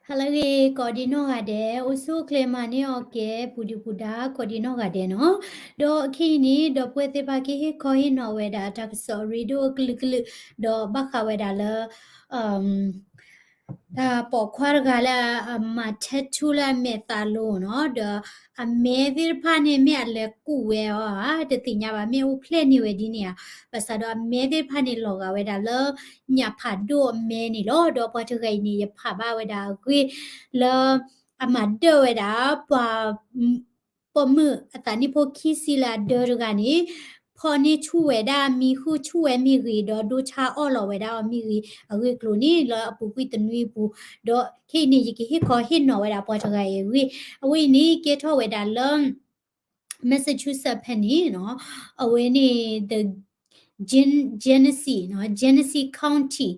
ဟါလၢအဂ့ၤ ကိးဒံနီၢ်ဂၤဒဲး, အိၣ်ဆူၣ်အိၣ်ချ့မၤန့ၢ်အီၣ်ကဲ ပူၤဒုၣ်ပူၤဒါ ကိးဒံနီၢ်ဂၤဒဲးနီၤ. ဒီးခဲအံၤန့ၣ် ဒီပုၢ်ဝဲၢ်သ့ၣ်တဖၣ် ကဟ့ၣ်ခီဟ့ၣ်နီၤဝဲဒၣ်တၢ်ကစီၣ်အရ့ဒိၣ်အကလုာ်ကလုာ်, ဒီးဘၣ်ဃးဝဲဒၣ်လၢ တၢ်ပိာ်ခွါတဂၤလၢအမၤ tattoo လၢအမဲာ်သးလိၤနီၤ, ဒီးအမဲသ့ၣ်တဖၣ်န့ၣ် မ့ၢ်အလဲၤကူးဝဲအီၤဧါ တသ့ၣ်ညါဘၣ်, မ့ၢ်အိၣ်ဖျဲၣ်န့ၢ်ဝဲဒ်န့ၣ်ဧါ, ဘၣ်ဆၣ်ဒီးအမဲသ့ၣ်တဖၣ်န့ၣ် လီၤဂာ်ဝဲဒၣ်လၢ ညၣ်ဖးဒိၣ်အမဲန့ၣ်လီၤ. ဒီးပှၤတဂၤအံၤန့ၣ် ယဖးဘၣ်ဝဲဒၣ်အဂ့ၢ်လၢ အမၤဒၢဝဲဒၣ် ပှၤ ပိာ်မုၣ်အသးနံၣ်ဖိခံဆံလၢအဒၢတဂၤန့ၣ် ဖီၣ်န့ၢ်ဆူၣ်ဝဲဒၣ် မံဃုာ်ဆူၣ်ဝဲမ့ၢ်ဂ့ၤ, ဒီးဒိဆါအီၣ်လီၤဝဲဒၣ်အီၤမ့ၢ်ဂ့ၤ, အဂ့ၢ်အကျိၤန့ၣ် လၢအပူၤကွံာ်တနွံအပူၤ, ဒီးခဲအံၤန့ၣ် ယကဟ့ၣ်ခီဟ့ၣ်နီၤဝဲဒၣ်ပှၤတဂၤအံၤအဂ့ၢ်, အဝဲအံၤန့ၣ် ကဲထီၣ်ဝဲဒၣ်လၢ Massachusetts ဖဲန့ၣ်နီၤ, အဝဲန့ၣ် the Gen- Genesee နီၤ, Genesee County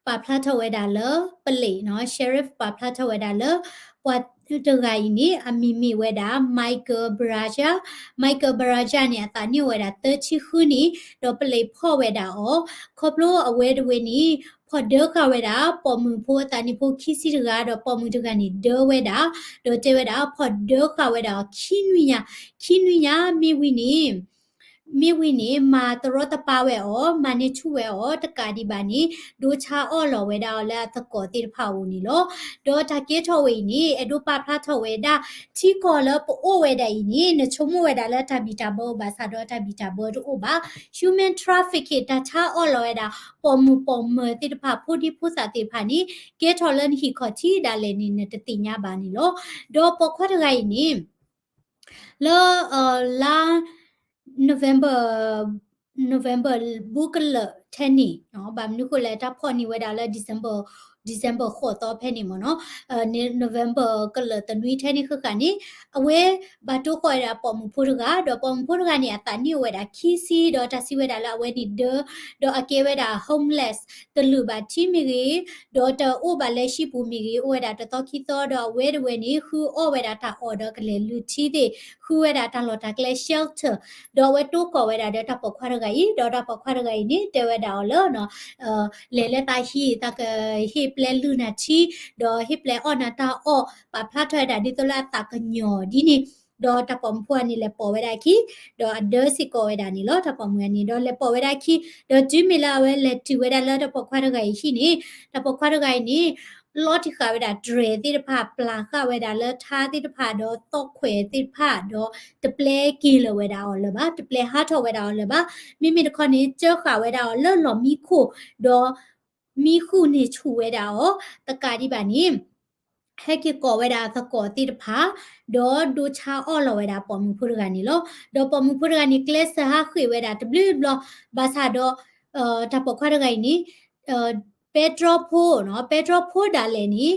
ပာ်ဖျါထီၣ်ဝဲဒၣ်လၢပလံးနီၤ, sheriff ပာ်ဖျါထီၣ်ဝဲဒၣ်လၢ ပှၤတဂၤအံၤန့ၣ် အမံၤမ့ၢ်ဝဲဒၣ် Michael Baraja, Michael Baraja န့ၣ် အသးနံၣ်အိၣ်ဝဲဒၣ်သၢဆံဃုနံၣ်, ဒီးပလံးဖီၣ်ဝဲဒၣ်အီၤ, ခီဖျိအဝဲတဝဲန့ၣ် ဖီၣ်ဒၢဃာ်ဝဲဒၣ် ပိာ်မုၣ်ဖိအသးနံၣ်ဖိခံဆံတဂၤ, ဒီးပိာ်မုၣ်တဂၤန့ၣ်ဒၢဝဲဒၣ်, ဒီးတဲဝဲဒၣ် ဖီၣ်ဒၢဃာ်ဝဲဒၣ်အီၤ ခံနွံညါ, ခံနွံညါ မ့ၢ်ဝံၤန့ၣ် မ့ၢ်ဝံၤန့ၣ် မၤတရီတပါဝဲအီၤ, မၤန့ၢ်ဆူၣ်ဝဲအီၤ, တကးဒံးဘၣ်န့ၣ် ဒိဆါအီၣ်လီၤဝဲဒၣ်အီၤလၢအသကိးသ့ၣ်တဖၣ်အအိၣ်န့ၣ်လီၤ. ဒီးတၢ်ကဲထီၣ်ဝဲအံၤန့ၣ် အဲၣ်ဒိးပာ်ဖျါထီၣ်ဝဲဒၣ် ထံကီၢ်လၢပအိၣ်ဝဲဒၣ်အံၤန့ၣ် နဆိကမိၣ်ဝဲဒၣ်လၢတၢ်ဘံၣ်တၢ်ဘၢ ဘၣ်ဆၣ်ဒီးတၢ်ဘံၣ်တၢ်ဘၢတအိၣ်ဘၣ်, human trafficking တၢ်ဆါအီၣ်လီၤဝဲဒၣ် ပိာ်မုၣ်ပိာ်မၢၤသ့ၣ်တဖၣ် ဖိဒံဖိသၣ်သ့ၣ်တဖၣ်န့ၣ် ကဲထီၣ်လၢနဟံၣ်ခီၣ်ထံးဒၣ်လဲာ်န့ၣ် နတသ့ၣ်ညါဘၣ်န့ၣ်လီၤ. ဒီးပိာ်ခွါတဂၤအံၤန့ၣ် လၢ လါ November November ဘူးကလၢာ်ထဲန့ၣ်, ဘၣ်မနုၤဃိလဲၣ် တၢ်ဖီၣ်န့ၢ်ဝဲဒၣ်လၢ December December ဃိးသီဖဲန့ၣ်မ့ၢ်နီၤ, November ကလၢာ်တနွံထဲန့ၣ်ဃၣ်ဃၣ်န့ၣ် အဝဲဘၣ်တိၢ်ဃီၣ်ဝဲဒၣ်ပိာ်မုၣ်ဖိတဂၤ, ဒီးပိာ်မုၣ်ဖိတဂၤန့ၣ် အသးနံၣ်အိၣ်ဝဲဒၣ်ခံဆံ, ဒီးတၢ်စံးဝဲဒၣ်လၢအဝဲန့ၣ်ဒၢ, ဒီးအကဲဝဲဒၣ် homeless တလုာ်ဘၣ်ထံမ့ၢ်ဂ့ၤ, ဒီးတအိၣ်ဘၣ်လၢဟံၣ်ပူၤမ့ၢ်ဂ့ၤ, အိၣ်ဝဲဒၣ်တသီခံသီ, ဒီးအဝဲတဝဲန့ၣ် ဃုအီၣ်ဝဲဒၣ်တၢ်အီၣ်ဒီးကလဲၤလုၢ်ထံသ့ၣ်, ဃုဝဲဒၣ်တၢ်လီၢ်တၢ်ကျဲ shelter, ဒီးအဝဲတိၢ်ဃီၣ်ဝဲဒၣ်ဒီးတၢ်ပိာ်ခွါတဂၤအံၤ, ဒီးတၢ်ပိာ်ခွါတဂၤအံၤန့ၣ် တဲဝဲဒၣ်အီၤလၢ လဲၤလၢသးဟံၣ် သးကဟ့ၣ်ပျဲလုၢ်နၤထံ, ဒီးဟ့ၣ်ပျဲအီၣ်နၤတၢ်အီၣ်, ပာ်ဖျါထီၣ်ဝဲဒၣ်ဒ်သိးလၢအသးကညီၤဒ်န့ၣ်, ဒီးတၢ်ပိာ်မုၣ်ဖိန့ၣ် လဲၤပိာ်ဝဲဒၣ်အခံ, ဒီးအဒၢစ့ၢ်ကီးဝဲဒၣ်န့ၣ်လီၤ. တၢ်ပိာ်မုၣ်န့ၣ် ဒီးလဲၤပိာ်ဝဲဒၣ်အခံ, ဒီးတုၤမ့ၢ်လၢအဝဲလဲၤတုၤဝဲဒၣ်လၢတၢ်ပိာ်ခွါတဂၤအံၤဟံၣ်န့ၣ်, တၢ်ပိာ်ခွါတဂၤအံၤန့ၣ် လီၤတံၢ်ဃာ်ဝဲဒၣ်တြဲၤသ့ၣ်တဖၣ်, ပျၢ်ဃာ်ဝဲဒၣ်လၢထါသ့ၣ်တဖၣ်, ဒီးသီၣ်ခွဲးသ့ၣ်တဖၣ်, ဒီးတပျဲက့ၤလၢာ်ဝဲဒၣ်အီၤလၢၤဘၣ်, တပျဲဟးထီၣ်ဝဲဒၣ်အီၤလၢၤဘၣ်. မ့မ့ၢ်တခီန့ၣ် စၢဃာ်ဝဲဒၣ်အီၤလၢလီၢ်မံခိၣ်, ဒီး မံဃုာ်န့ၢ်ဆူၣ်ဝဲဒၣ်အီၤ, တကးဒံးဘၣ်န့ၣ် ဟဲက့ၤကိးဝဲဒၣ်အသကိးသ့ၣ်တဖၣ်, ဒီးဒိဆါအီၣ်လီၤဝဲဒၣ်ပိာ်မုၣ်ဖိတဂၤန့ၣ်လီၤ. ဒီးပိာ်မုၣ်ဖိတဂၤန့ၣ် ကျဲးစၢးဟးဃ့ၢ်ဝဲဒၣ်တဘျုးဘျီ, ဘၣ်ဆၣ်ဒီး တၢ်ပိာ်ခွါတဂၤအံၤန့ၣ် ပဲတြီဖိနီၤ, ပဲတြီဖိဒၣ်လဲာ်န့ၣ်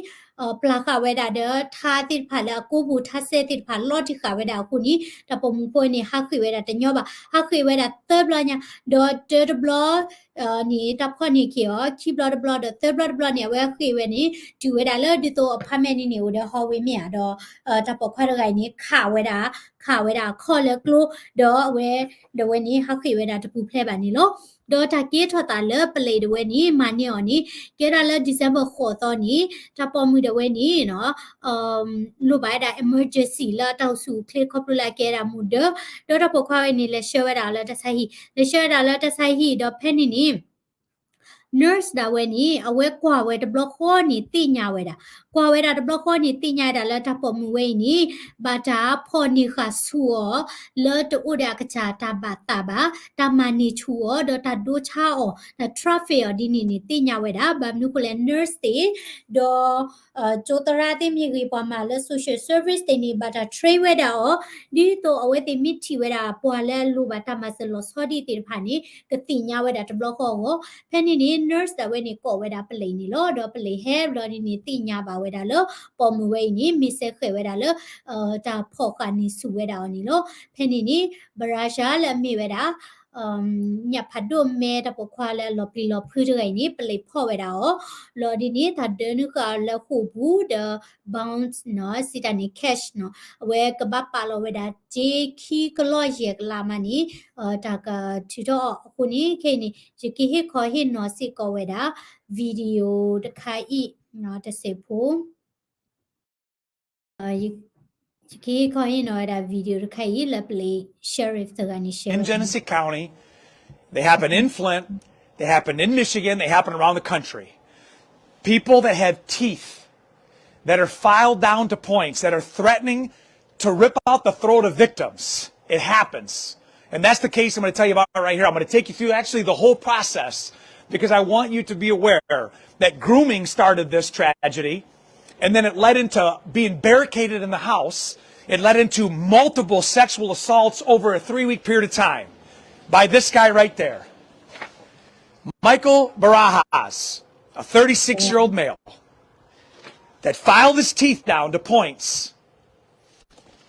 ပျၢ်ဃာ်ဝဲဒၣ်ဒီးထါသ့ၣ်တဖၣ်လၢအကိးပူၤ ထါစဲသ့ၣ်တဖၣ် လီၤတံၢ်ဃာ်ဝဲဒၣ်အဃိန့ၣ် တၢ်ပိာ်မုၣ်ဖိန့ၣ် ဟးဃ့ၢ်ဝဲဒၣ်တညီဘၣ်, ဟးဃ့ၢ်ဝဲဒၣ်သၢဘျီညါ, ဒီးတၢတဘျီ န့ၣ် တၢ်ဖီၣ်န့ၢ်က့ၤအီၤ ခံဘျီတဘျီ ဒီးသၢဘျီတဘျီန့ၣ် အဝဲဃ့ၢ်ဝဲန့ၣ် တုၤဝဲဒၣ်လၢဒ်သိး apartment န့ၣ်န့ၣ် အိၣ်ဒီး hallway မ့ၢ်ဧါ, ဒီး တၢ်ပိာ်ခွါတဂၤအံၤန့ၣ် ခးဝဲဒၣ်, ခးဝဲဒၣ်အခီၣ်လၢကျိ, ဒီးအဝဲ ဒီးဝဲန့ၣ် ဟးဃ့ၢ်ဝဲဒၣ်တပူၤဖျဲးဘၣ်န့ၣ်လီၤ. ဒီးတၢ်ကဲထီၣ်သးလၢပလံးဒၣ်ဝဲန့ၣ် မၤန့ၢ်အီၤန့ၣ် ကဲဒၣ်လၢ December ဃိးသီန့ၣ် တၢ်ပိာ်မုၣ်ဒၣ်ဝဲန့ၣ် လိၣ်ဘၣ်ဝဲဒၣ် emergency လၢတၢ်အိၣ်ဆူၣ်အိၣ်ချ့ခီဖျိလၢအကဲဒၣ်မူဒၢ, ဒီးတၢ်ပိာ်ခွါဝဲန့ၣ် လဲၤဆှၢဝဲဒၣ်လၢတၢ်ဆါဟံၣ်, လဲၤဆှၢဝဲဒၣ်လၢတၢ်ဆါဟံၣ် ဒီးဖဲန့ၣ်န့ၣ် nurse ဒၣ်ဝဲန့ၣ် အဝဲကွၢ်ဝဲတဘျီဃီန့ၣ်သ့ၣ်ညါဝဲဒၣ်, ကွၢ်ဝဲဒၣ်တဘျီဃီန့ၣ်သ့ၣ်ညါဝဲဒၣ်လၢတၢ်ပိာ်မုၣ်ဝဲအံၤန့ၣ် ဘၣ်တၢ်ဖီၣ်န့ၢ်ဃာ်ဆူၣ်အီၤ လၢတအိၣ်ဒီးအကစၢ်တၢ်ဘၣ်သးဘၣ်, တၢ်မၤန့ၢ်ဆူၣ်အီၤ ဒီးတၢ်ဒိဆါအီၤ တၢ် traffic အီၤဒ်န့ၣ်န့ၣ် သ့ၣ်ညါဝဲဒၣ်, ဘၣ်မနုၤဃိလဲၣ် nurse သ့ၣ် ဒီး ကၠိသရၣ်သ့ၣ်မ့ၢ်ဂ့ၤ ပှၤမၤလၢ social service သ့ၣ်န့ၣ် ဘၣ်တၢ် train ဝဲဒၣ်အီၤ, ဒ်သိးအဝဲသ့ၣ်မ့ၢ်ထံၣ်ဝဲဒၣ် ပှၤလၢအလိၣ်ဘၣ်တၢ်မၤစၢၤလီၤဆီဒံးသ့ၣ်တဖၣ်န့ၣ် ကသ့ၣ်ညါဝဲဒၣ်တဘျီဃီအဂီၢ်, ဖဲန့ၣ်န့ၣ် nurse ဒၣ်ဝဲန့ၣ် ကိးဝဲဒၣ်ပလံးန့ၣ်လီၤ. ဒီးပလံးဟဲဘျီဒ်န့ၣ် သ့ၣ်ညါဘၣ်ဝဲဒၣ်လၢ ပိာ်မုၣ်ဝဲအံၤန့ၣ် မ့ၢ်စဲဃဲးဝဲဒၣ်လၢ တၢ်ဖီၣ်ဃာ်န့ၢ်ဆူၣ်ဝဲဒၣ်အီၤန့ၣ်လီၤ. ဖဲန့ၣ်န့ၣ် Baraja လၢအမ့ၢ်ဝဲဒၣ် ညၣ်ဖးဒိၣ်မဲတၢ်ပိာ်ခွါလၢအလီၤပျံၤလီၤဖုးတဂၤအံၤန့ၣ် ပလံးဖီၣ်ဝဲဒၣ်အီၤ, လီၤဒ်န့ၣ် တၢ်ဒၢနုာ်ဃာ်အီၤလၢဃိာ်ပူၤဒီး bonds နီၤ စံးတၢ်န့ၣ် cash နီၤ အဝဲကဘၣ်ပာ်လီၤဝဲဒၣ်စ့ခံကလီၢ်ယဲၢ်ကလးမးန့ၣ် တၢ်ကထုးထီၣ်အီၤအဃိန့ၣ် ခဲအံၤန့ၣ် ယကဟ့ၣ်ခီဟ့ၣ်နီၤစ့ၢ်ကီးဝဲဒၣ် video တခါအံၤ တစဲးဖိ ယကဟ့ၣ်ခီဟ့ၣ်နီၤဝဲဒၣ် video တခါအံၤ လၢပလံး sheriff တဂၤန့ၣ် share in Genesee County. They happen in Flint. They happen in Michigan. They happen around the country. People that have teeth that are filed down to points that are threatening to rip out the throat of victims. It happens. And that's the case I'm going to tell you about right here. I'm going to take you through actually the whole process because I want you to be aware that grooming started this tragedy. And then it led into being barricaded in the house. It led into multiple sexual assaults over a three week period of time by this guy right there, Michael Barajas, a thirty-six year old male that filed his teeth down to points.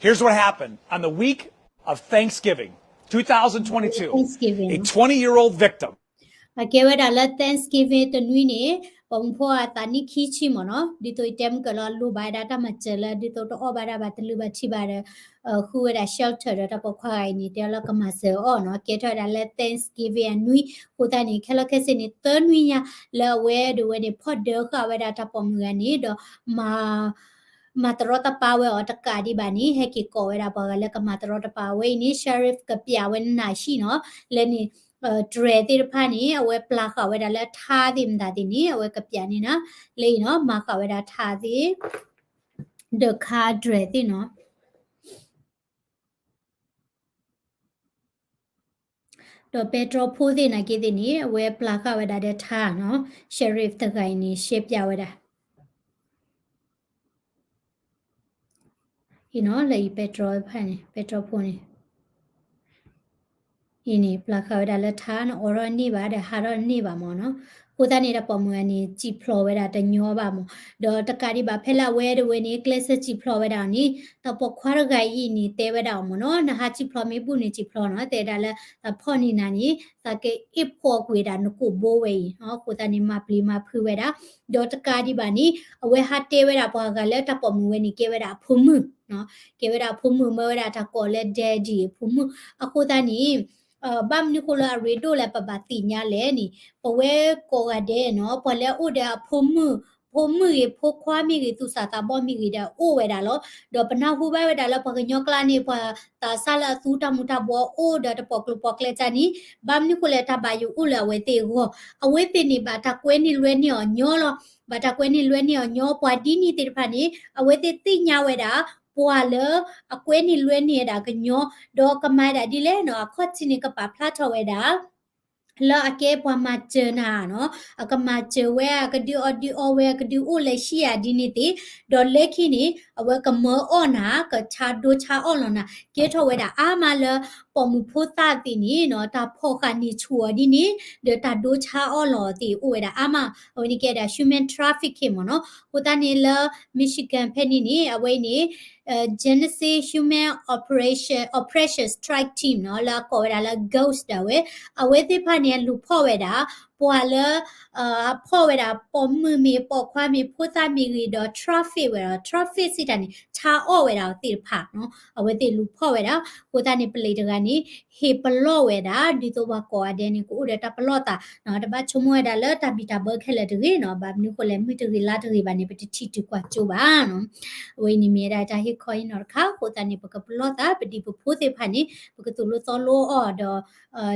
Here's what happened on the week of Thanksgiving, two thousand twenty-two, a twenty year old victim. အကဲဝဲဒၣ်လၢ Thanksgiving တနွံန့ၣ် ပိာ်မုၣ်ဖိအသးနံၣ်ခံဆံမ့ၢ်နီၤ, ဒ်သိးယတဲမုၢ်ကၢၢ်လီၤ လိၣ်ဘၣ်ဝဲဒၣ်တၢ်မၤစၢၤလၢဒ်သိးတအီၣ်ဘၣ်ဒၣ်ဘၣ် တလုၢ်ဘၣ်ထံဘၣ်ဒီး ဃုဝဲဒၣ် shelter ဒီးတၢ်ပိာ်ခွါဂၤအံၤန့ၣ် တဲလၢကမၤစၢၤအီၤနီၤ, ကဲထီၣ်ဝဲဒၣ်လၢ Thanksgiving အနွံ, အဃိသတးန့ၣ် ခဲလၢာ်ခဲဆ့န့ၣ် သၢနွံညါ လၢအဝဲဒၣ်ဝဲန့ၣ် ဖီၣ်ဒၢဃာ်ဝဲဒၣ်တၢ်ပိာ်မုၣ်ဂၤန့ၣ်ဒီး မၤတရီတပါဝဲအီၤတကးဒံးဘၣ်န့ၣ် ဟဲက့ၤကိးဝဲဒၣ်ပှၤဂၤလၢကမၤတရီတပါဝဲအံၤန့ၣ် sheriff ကပျးဝဲနၤဟံၣ်နီၤ, လၢန့ၣ် တြဲၤသ့ၣ်တဖၣ်န့ၣ် အဝဲပျၢ်ဃာ်ဝဲဒၣ်လၢထါသ့ၣ်မတၤသ့ၣ်န့ၣ် အဝဲကပျးန့ၣ်နီၤ, လၢအံၤနီၤ မၤဃာ်ဝဲဒၣ်ထါသ့ၣ် ဒီးခါတြဲၤသ့ၣ်နီၤ, ဒီးပဲတြီဖိသ့ၣ်နာ်က့သ့ၣ်န့ၣ် အဝဲပျၢ်ဃာ်ဝဲဒၣ်ဒီးထါနီၤ, sheriff တဂၤအံၤန့ၣ် ရှဲပျးဝဲဒၣ် အံၤနီၤ လၢအံၤပဲတြီဖၣ်န့ၣ် ပဲတြီဖိန့ၣ် အံၤန့ၣ် ပျၢ်ဃာ်ဝဲဒၣ်လၢထါန့ၣ် အိးထီၣ်န့ၢ်ဘၣ်ဒီးဟးထီၣ်န့ၢ်ဘၣ်မ့ၢ်နီၤ, အဃိသတးန့ၣ် တၢ်ပိာ်မုၣ်ဂၤန့ၣ် စံၣ်ဖျိးဝဲဒၣ်တညီဘၣ်မ့ၢ်, ဒီးတကးဒံးဘၣ်ဖဲလၢအဝဲတဝဲန့ၣ် ကျဲးစၢးစံၣ်ဖျိးဝဲဒၣ်အီၤန့ၣ် တၢ်ပိာ်ခွါတဂၤအံၤန့ၣ် တဲဝဲဒၣ်အီၤမ့ၢ်နီၤ, နဟးစံၣ်ဖျိးမ့ၢ်ဘူၣ်န့ၣ်စံၣ်ဖျိးနီၤ, တဲဒၣ်လၢတၢ်ဖီၣ်န့ၢ်နၤန့ၣ် သးကအ့ၣ်ဖှီၣ်ကွံာ်ဒၣ်နကိာ်ဘိဝဲအံၤ, အဃိသတးန့ၣ် မၤပျံၤမၤဖုးဝဲဒၣ်, ဒီးတကးဒံးဘၣ်န့ၣ် အဝဲဟးတဲဝဲဒၣ်ပှၤဂၤလၢတၢ်ပိာ်မုၣ်ဝဲန့ၣ် ကဲဝဲဒၣ်အဖိမုၣ် ကဲဝဲဒၣ်အဖိမုၣ် မၢဝဲဒၣ်တၢ်ကိးလၢ daddy အဖိမုၣ်, အဃိသတးန့ၣ် ဘၣ်မနုၤဃိလၢအရ့ဒိၣ်လၢပဘၣ်သ့ၣ်ညါလဲၣ်န့ၣ် ပဝဲကိးဂၤဒဲးနီၤ ပှၤလၢအအိၣ်ဒီးအဖိမုၣ်, ဖိမုၣ်ဂ့ၤ ဖိခွါမ့ၢ်ဂ့ၤ သူၣ်စၢ်သးဘီမ့ၢ်ဂ့ၤဒီး အိၣ်ဝဲဒၣ်လီၤ. ဒီးပနၢ်ဟူဘၣ်ဝဲဒၣ်လၢပှၤကညီကျါန့ၣ် ပှၤသးစၢ်လၢအသူတၢ်မူၤတၢ်ဘှီးအိၣ်ဒီးတပိာ်ကျိၤပိာ်ကျဲတၢ်န့ၣ် ဘၣ်မနုၤဃိလဲၣ် တၢ်ဘၣ်ယိၣ်အိၣ်လၢအဝဲသ့ၣ်အဂီၢ်, အဝဲသ့ၣ်န့ၣ်ဘၣ်တၢ်ကွဲန့ၢ်လွဲန့ၢ်အီၤညီလီၤ. ဘၣ်တၢ်ကွဲန့ၢ်လွဲန့ၢ်အီၤညီ ပှၤဒ်န့ၣ်သ့ၣ်တဖၣ်န့ၣ် အဝဲသ့ၣ်သ့ၣ်ညါဝဲဒၣ် ပှၤလၢအကွဲန့ၢ်လွဲန့ၢ်ဝဲဒၣ်ကညီ, ဒီးကမၤဝဲဒၣ်ဒ်လဲၣ်နီၤ အခီၣ်ထံးန့ၣ် ကပာ်ဖျါထီၣ်ဝဲဒၣ် လၢအကဲပှၤမၤစၢၤနၤနီၤ, အကမၤစၢၤဝဲ အကဒုးအီၣ်ဒုးအီဝဲ အကဒုးအိၣ်လဲၤဆံးယၤဒ်န့ၣ်သ့, ဒီးလၢခံန့ၣ် အဝဲကမၢအီၣ်နၤ ကဆါဒိဆါအီၣ်လီၤနၤ ကဲထီၣ်ဝဲဒၣ်အါမးလၢ ပိာ်မုၣ်ဖိသၣ်သ့ၣ်န့ၣ်နီၤ တၢ်ဖီၣ်ဃာ်န့ၢ်ဆူၣ်အီၤဒ်န့ၣ် ဒီးတၢ်ဒိဆါအီၣ်လီၤအီၤသ့ၣ်အိၣ်ဝဲဒၣ်အါမး, အဝဲန့ၣ်ကဲဒၣ် human trafficking မ့ၢ်နီၤ, အဃိသတးန့ၣ်လၢ Michigan ဖဲန့ၣ်န့ၣ် အဝဲအံၤန့ၣ် Genesee Human Operation, Oppression Strike Team နီၤ လၢအကိးဝဲဒၣ်လၢ ghost ဒၣ်ဝဲ, အဝဲသ့ၣ်တဖၣ်န့ၣ် အလူၤဖီၣ်ဝဲဒၣ် ပှၤလၢ အဖီၣ်ဝဲဒၣ်ပိာ်မုၣ်မ့ၢ်ပိာ်ခွါမ့ၢ်ဖိသၣ်မ့ၢ်ဂ့ၤဒီး traffic ဝဲဒီး traffic စံးတၢ်န့ၣ် ဆါအီၣ်ဝဲဒၣ်သ့ၣ်တဖၣ်နီၤ, အဝဲသ့ၣ်လူၤဖီၣ်ဝဲဒၣ်, အဃိသတးန့ၣ် ပလံးတဂၤန့ၣ် ဟ့ၣ်ပလီၢ်ဝဲဒၣ် ဒ်သိးပှၤကိးဂၤဒဲးန့ၣ် ကအိၣ်ဒီးတၢ်ပလီၢ်သးနီၤ, တဘၣ်ဆိကမိၣ်ဝဲဒၣ်လၢတၢ်ဘံၣ်တၢ်ဘၢခဲလၢာ်တဂ့ၤနီၤ, ဘၣ်မနုၤဃိလဲၣ် မုၢ်တဂ့ၤလါတဂ့ၤဘၣ်န့ၣ် ပတထံၣ်တုၤကွၢ်စိဘၣ်နီၤ, အဝဲအံၤန့ၣ်မ့ၢ်ဝဲဒၣ်တၢ်ဟ့ၣ်ခီဟ့ၣ်နီၤတခါ, အဃိသတးန့ၣ် ပကပလီၢ်သး ပဒံၣ်ပဖိသ့ၣ်တဖၣ်န့ၣ် ပကသိၣ်လိသီလိအီၤ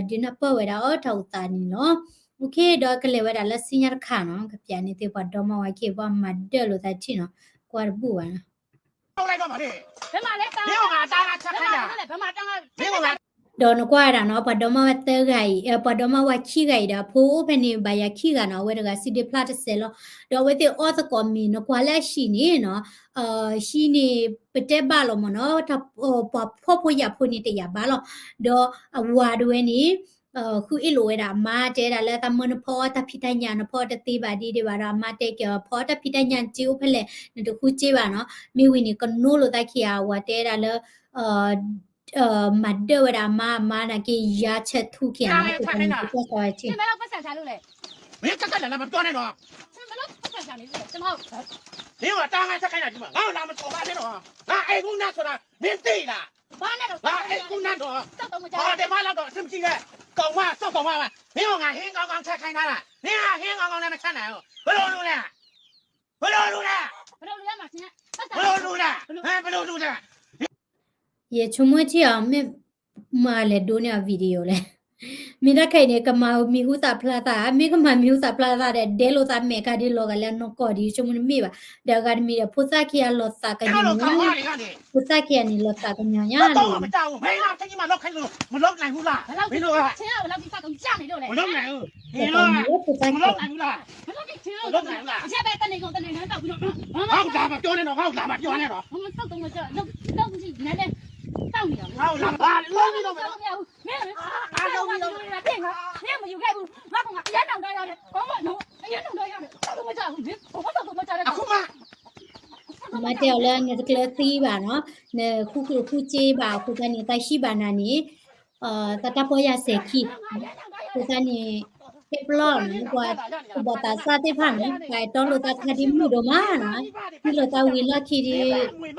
ဒီး ဒုးနၢ်ပၢၢ်ဝဲဒၣ်အီၤတၢ်အိၣ်သးန့ၣ်လီၤ. အိၣ်ခ့ ဒီးကလဲၤဝဲဒၣ်လၢစံညါတခါနီၤ, ကပျးန့ၢ်သ့ၣ်ပှၤဒီမါဝၤခံ ပှၤမၤဒၢၣ်လိာ်သးထံၣ်နီၤ, ကွၢ်တဘူၣ်ဘၣ်နီၤ ဒီးနကွၢ်ဝဲဒၣ်နီၤ ပှၤဒီမါဝၤသၢဂၤအံၤ ပှၤဒီမါဝၤခံဂၤအံၤဒီး အဖိအိၣ်ဖဲန့ၣ် ဘၣ်ယၤခံဂၤနီၤ, အဝဲတဂၤစုဒ့ဖျါတစဲးလီၤ, ဒီးအဝဲသ့ၣ်အီသကိးမ့ၤ နကွၢ်လၢအဟံၣ်န့ၣ်နီၤ, ဟံၣ်န့ၣ် ပတဲဘၣ်လီၤမ့ၢ်နီၤ, ပှၤဖှီၣ်ဖိယာ်ဖိန့ၣ်တယာ်ဘၣ်လီၤ, ဒီးအဝၤတဝဲန့ၣ် ဃုအ့ၣ်လိာ်ဝဲဒၣ်အမါ တဲဒၣ်လၢသးမၢနဖီအီၣ်တၢ်ဖံးတၢ်ညၣ် နဖီအီၣ်တသ့ဘၣ်ဒံးဒံးဘၣ်ဒီး အမါတဲက့ၤအီၤ ဖီအီၣ်တၢ်ဖံးတၢ်ညၣ် နစ့အိၣ်ဖဲလဲၣ် နတဃုစ့ဘၣ်နီၤ, မ့ၢ်ဝံၤန့ၣ် ကနိလိာ်သးခံဂၤ အဝၤတဲဒၣ်လၢ မၤဒၢၣ်ဝဲဒၣ်အမါ အမါနာ်က့ၤယါဆဲးထူခံဂၤနီၤ, ပကကွၢ်စၢၤဝဲထံၣ် မင်းကကလလမပြောနဲ့နော် မင်းကတားငါချက်ခိုင်းတာဒီမှာ ငါ့ကိုလာမစော်ကားနဲ့နော် ငါအိမ်မူနာဆိုတာ မင်းသိလား ဘာနဲ့တော့ ငါအိမ်မူနာတော့ ဘာတမလောက်တော့အဆင်မပြေလဲ ကောင်မစောက်ကောင်မပါ မင်းကငါဟင်းကောင်းကောင်းချက်ခိုင်းတာလား မင်းကဟင်းကောင်းကောင်းလည်းမချက်နိုင်ဘူး ဘယ်လိုလုပ်လဲ ဘယ်လိုလုပ်လဲ ဘယ်လိုလုပ်လဲမသိနဲ့ ယဆိကမိၣ်ထံၣ်အီၤ မ့ၢ်မၤလဲၤဒိန့ၢ်အီၤ video လဲၣ်. မ့ၢ်တၢ်ခဲအံၤန့ၣ် ကမၤမံၤဟူသၣ်ဖျါသး, မ့ၢ်ကမၤမံၤဟူသၣ်ဖျါသးဒီး ဒဲလိာ်သးမဲာ်ခါဒ်လီၤဂာ်လၢအနီၢ်ကီၢ်ဒ် ယဆိကမိၣ်တမ့ၢ်ဘၣ်. ဒီးအဂၤတမံၤဒီး ဖိသၣ်ခံဂၤလီၤသးကညီၤညီၤလံ. ဖိသၣ်ခံဂၤန့ၣ် လီၤသးကညီၤညီၤလံ. မၤတဲအီၤလၢ နတကျၢၤသံဘၣ်နီၤ, နဃူကျိၣ်ဃူစ့ဘၣ်အဃိသတးန့ၣ် တၢ်ဟံးဘၣ်နၤန့ၣ် သးတၢ်ပီၢ်ယၢ်စဲၤခံ, အဃိသတးန့ၣ် ဟ့ၣ်ပလီၢ်နီၤ ပှၤသူၣ်ဘီၣ်သးစၢ်သ့ၣ်တဖၣ်နီၤ ပှၤအဲၣ်တီလိာ်သးခါဒ်မုၣ်ဒိၣ်မးနီၤ, ဟံးလိာ်သးဝံၤလီၢ်ခံဒီး တၢ်ဖံး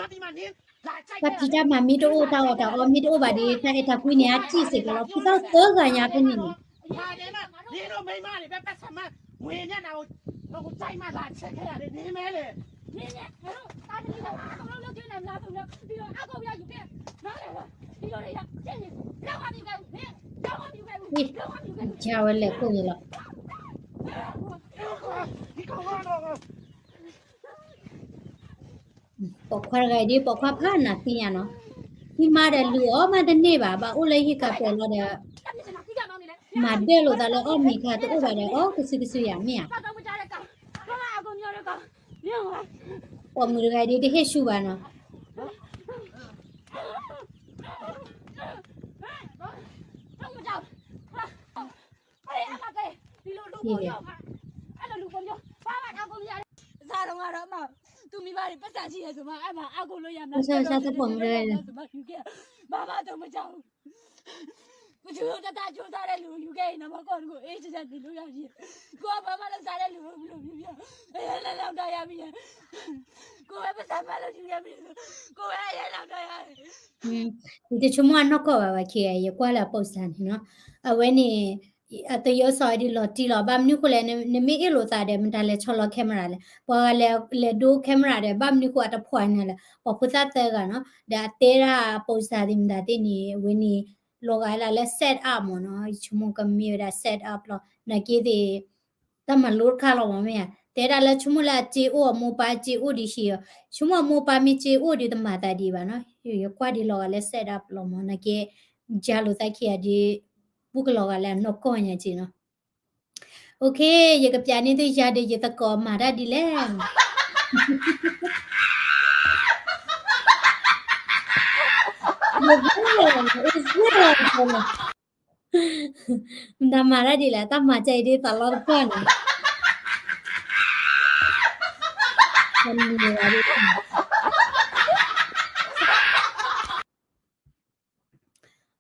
တၢ်မၤမ့ၢ်တအိၣ် တၢ်အီၣ်တၢ်အီမ့ၢ်တအိၣ်ဘၣ်ဒီး တၢ်အဲၣ်တၢ်ကွံန့ၣ် အစံၣ်စ့ၢ်ကီးလီၤ. ဖုသၣ်သၢဂၤညါဖဲန့ၣ်န့ၣ် ဝဲလဲၤခိၣ်န့ၣ်လီၤ. ပိာ်ခွါတဂၤအံၤဒ် ပိာ်ခွါဖးနးသ့ၣ်ညါနီၤ, ဟံးမါဒီးလုၢ်အီၣ်မးတန့ၢ်ဘၣ်, ဘၣ်အိၣ်လၢဟံၣ်ကပၤလီၤဒီး မၤဒၢၣ်လိာ်သးလၢအီၣ်မ့ၤခါတအိၣ်ဘၣ်ဒီး အီၣ်ကစုကစုယၤမ့ၢ်ဧါ. ပိာ်မုၣ်တဂၤအံၤဒ် တဟ့ၣ်ဆူၣ်ဘၣ်နီၤ. ယတဆိကမိၣ်အနီၢ်ကီၢ်ဘၣ်ဘၣ် ခဲအံၤ ယကွၢ်လၢအပိာ်စၢ်န့ၣ်နီၤ, အဝဲန့ၣ် အသယိစီၤဒ်လီၤတံၢ်လီၤ. ဘၣ်မနုၤဃိလဲၣ်, နမ့ၢ်အ့ၣ်လိာ်သးဒီး မတၤလဲၤဆီလီၤ camera လဲၣ်, ပှၤဂၤလဲၤဒိ camera ဒီးဘၣ်မနုၤဃိအတဖှီၣ်န့ၣ်လဲၣ်, ပှၤဖိသၣ်သၢဂၤနီၤ, ဒီးအတဲဒၣ်အပိာ်စၢ်သ့ၣ်မတၤသ့ၣ်န့ၣ် အဝဲန့ၣ် လီၤဂာ်လၢ set up မ့ၢ်နီၤ, ယဆိကမိၣ်ကမ့ၢ်ဝဲဒၣ် set up လီၤ. နာ်က့သ့ၣ် တၢ်မၤလိတခါလီၤမ့ၢ်ဧါ, တဲဒၣ်လၢဆိကမိၣ်လၢအစ့အိၣ် အမိၢ်ပၢ်စ့အိၣ်ဒံးဟံၣ်အီၤ, ဆိကမိၣ်အမိၢ်ပၢ်မ့ၢ်စ့အိၣ်ဒီးတမၤသးဒံးဘၣ်နီၤ, ယကွၢ်ဒ်လီၤဂာ်လၢ set up လီၤမ့ၢ် နာ်က့ ယၤလိာ်သးခံဂၤဒ် ဘူးကလီၤဂာ်လၢအနီၢ်ကီၢ်ညါက့နီၤ. အိၣ်ခ့ ယကပျးန့ၢ်သုယၤဒီးယသကိးမၤတၢ်ဒ်လဲၣ်. မတၤမၤတၢ်ဒ်လဲၣ်, တၢ်မၤစၢၤအံၤဒ်သးလီတပှၢ်န့ၣ်,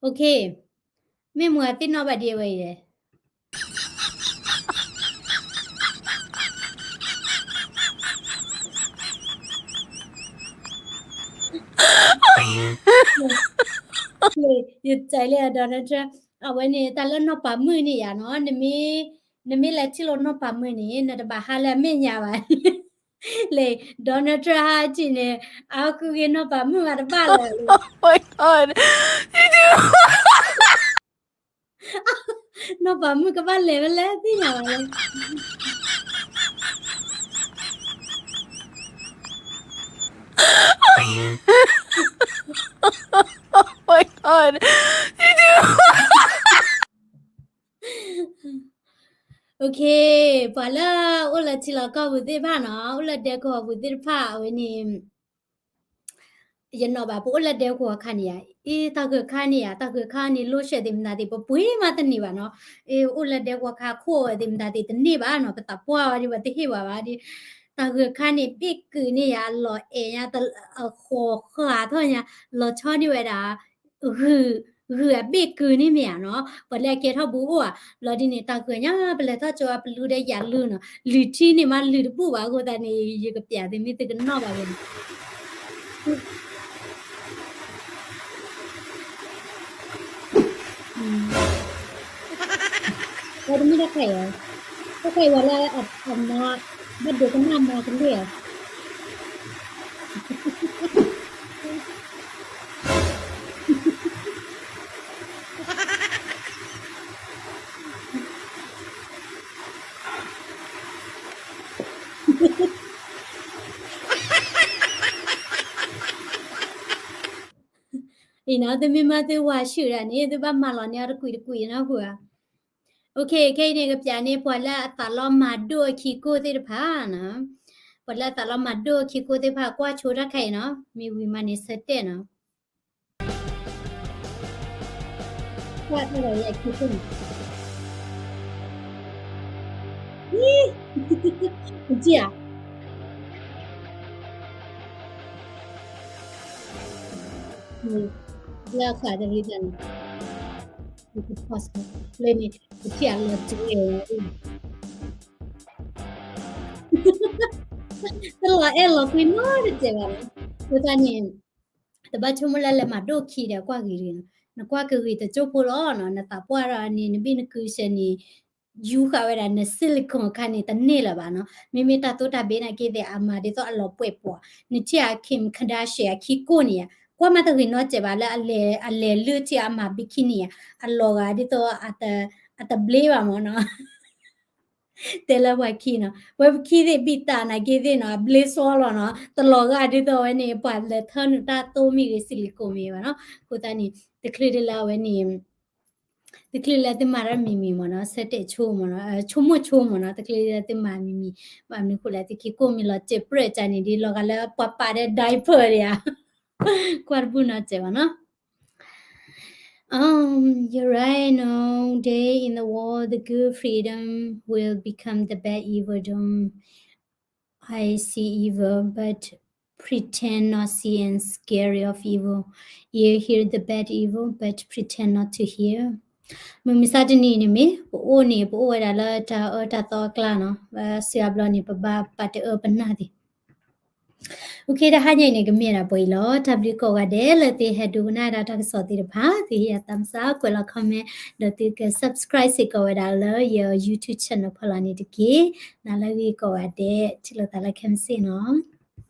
အိၣ်ခ့, မ့ၢ်မ့ၢ်အသ့ၣ်နီၣ်ဘၣ်ဒ်အဝဲအံၤလဲၣ်. ယတဲလၢ Donald Trump အဝဲန့ၣ် တၢ်လၢနီၢ်ပၤမုၣ်န့ၣ်ယါနီၤ, နမ့ၢ်လဲၤထံၣ်လိာ်နီၢ်ပၤမုၣ်န့ၣ် နတဘၣ်ဟးလၢအမဲာ်ညါဘၣ်. လဲၤ Donald Trump ဟးထံၣ်န့ၣ် အါဃုဂ့ၤနီၢ်ပၤမုၣ်မးတဘၣ်လၢၤ. နီၢ်ပၤမုၣ်ကဘၣ်လဲၤဝဲလဲၣ်သ့ၣ်ညါဘၣ်လဲၣ်. Okay, ပှၤလၢအိၣ်လၢထံလီၢ်ကီၢ်ပူၤသ့ၣ်တဖၣ်နီၤ, အိၣ်လၢဒဲကဝီၤပူၤသ့ၣ်တဖၣ် အဝဲန့ၣ် ယနီၣ်ဘၣ် ပအိၣ်လၢဒဲကဝီၤခါန့ၣ်ဧါ, အ့ တၢ်ဂၢၢ်ခါန့ၣ်ဧါ, တၢ်ဂၢၢ်ခါန့ၣ် လိၣ်ဆဲးသ့ၣ်မတၤသ့ၣ် ပပှ့ၤမးတန့ၢ်ဘၣ်နီၤ. အ့ အိၣ်လၢဒဲကဝီၤခါခိၣ်ဝဲသ့ၣ်မတၤသ့ၣ်တန့ၢ်ဘၣ်နီၤ, ပသးပှၢ်ဝဲဒ် ပတဟ့ၣ်ဝဲဘၣ်ဒ်, တၢ်ဂၢၢ်ခါန့ၣ် ဘ့ၣ်ကုာ်န့ၢ်ယါ လီၤအဲၣ်ညါ အဃိးဃာ်ထီၣ်ညါ လီၤဆီန့ၢ်ဝဲဒၣ် ဂုၢ် ဂုၢ်အဘ့ၣ်ကုာ်န့ၣ်မ့ၢ်ဧါနီၤ, ပှၤလၢအကဲထီၣ်ဘူးအိၣ်ဧါ, လီၤဒ်န့ၣ် တၢ်ဂၢၢ်ညါ ပလဲၤထီၣ်ကၠိ ပလူဒီးယၤလုၢ်နီၤ, လုၢ်ထံန့ၣ်မးလုၢ်တဘူၣ်ဘၣ်အဃိသတးန့ၣ် ယကပျးသုမ့ၢ်သုကနီၣ်ဘၣ်ဝဲန့ၣ် ဝဲတမ့ၢ်တၢ်ခါအံၤ, တၢ်ခါအံၤဝဲလၢအမါ ဘၣ်ဒိကနၣ်မါကလုၢ်ဧါ. နီၤ, သုမ့ၢ်မၤသုဝၤဆှုၣ်ဒၣ်န့ၣ် သုဘၣ်မၤလီၤန့ၢ်အီၤတကွံာ်တကွံာ်နီၤ ပှၤ. ခဲအံၤန့ၣ် ကပျးန့ၢ်ပှၤလၢအသးလီမၤဒိၣ်အခံကိၢ်သ့ၣ်တဖၣ်နီၤ, ပှၤလၢအသးလီမၤဒိၣ်အခံကိၢ်သ့ၣ်တဖၣ် ကွၢ်ဆိတၢ်ခါအံၤနီၤ, မ့ၢ်ဝံၤမးန့ၣ်ဆၢတဲာ်နီၤ. ကွၢ်ထီၣ်လီၤယခံကိၢ်န့ၣ်, နထံၣ်ဧါ, လၢအခးတရံးတၢ်န့ၣ်, လၢန့ၣ် နထံၣ်အလီၤစှၤ, တလီၤအဲၣ်လီၤကွံနီတစဲးဘၣ်နီၤ, အဃိသတးန့ၣ် တဘၣ်ဆိကမိၣ်လၢလဲၤမၤဒိၣ်ခံဒီးကွၢ်ဂ့ၤတဂ့ၤနီၤ, နကွၢ်ကဂ့ၤတစိၢ်ဖိလီၤနီၤ, နသးပှၢ်ဒီးန့ၣ် နဘ့ၣ်နကုဆဲးန့ၣ် ယူဃာ်ဝဲဒၣ်န silicone အခါန့ၣ် တန့ၢ်လၢၤဘၣ်နီၤ, မ့မ့ၢ်တၢ်သိၣ်တၢ်ဘ့နာ်က့သ့ၣ် အမၤဒ်သိးအလီၤပှဲၤပှၤ, နထံၣ်ဧါ Kim Kardashian အခံကိၢ်န့ၣ်ဧါ, ကွၢ်မးတဂ့ၤနီတစဲးဘၣ်လၢအလဲၤလုၢ်ထံၣ်အမၤ bikini ဧါ, အလီၤဂာ်ဒ်သိး အတဘျ့ဘၣ်မၢ်နီၤ တဲလၢပှၤခံနီၤ, ဝဲပခံသ့ၣ် ဘံၣ်တၢ်နာ်က့သ့ၣ်နီၤ အဘျ့စီလီၤနီၤ, တလီၤဂာ်ဒ်သိးဝဲန့ၣ် ပှၤလဲၤထၢနုာ်တၢ်သိမ့ၢ်ဂ့ၤ silicone မ့ၢ်ဘၣ်နီၤ, အဃိသတးန့ၣ် တချုးဒ်လၢအဝဲန့ၣ် တချုးလၢသုမၤတၢ်မံၤမံၤမၢ်နီၤ, ဆၢတဲာ်ဆိမၢ်နီၤ, ဆိကမိၣ်ဆိမၢ်နီၤ, တချုးလၢသုမၤမံၤမံၤ, ဘၣ်မနုၤဃိလဲၣ် သုခံကိၢ်မ့ၢ်လီၤစဲးပြဲးကန့ၣ် ဒ်လီၤဂာ်လၢပှၤပာ်ဒီး diaper ဒံးဧါ, ကွၢ်တဘူၣ်နီတစဲးဘၣ်နီၤ. Um, you're right, no day in the world the good freedom will become the bad evil. Don't I see evil, but pretend not see and scary of evil. Ear hear the bad evil, but pretend not to hear. မုၢ်မဆါတနံၤန့ၣ်မ့ၢ် ပအိၣ်န့ၣ် ပအိၣ်ဝဲဒၣ်လၢတၢ်အၢတၢ်သီအကျါနီၤ, ဘၣ်ဆၢအဘျီန့ၣ် ပဘၣ်ပာ်တအၢပနၢ်သ့ၣ် Okay, တဟါညါအံၤန့ၣ် ကမ့ၢ်ဒၣ်ပှဲၤအံၤလီၤ. တၢ်ဘျုးကိးဂၤဒဲးလၢသုဟဲဒိကနၣ်ဒၣ်တၢ်ကစီၣ်သ့ၣ်တဖၣ်, သုဟ့ၣ်ယၤသးမုၢ်သး ကွဲးလီၤ comment, ဒီးသုက subscribe စ့ၢ်ကီးဝဲဒၣ်လၢယ YouTube channel ဖီလာ်န့ၣ်တက့ၢ်. နၤလၢအဂ့ၤကိးဂၤဒဲး ထံၣ်လိာ်သးလၢခဲမုၢ်ဆ့ၣ်နီၤ.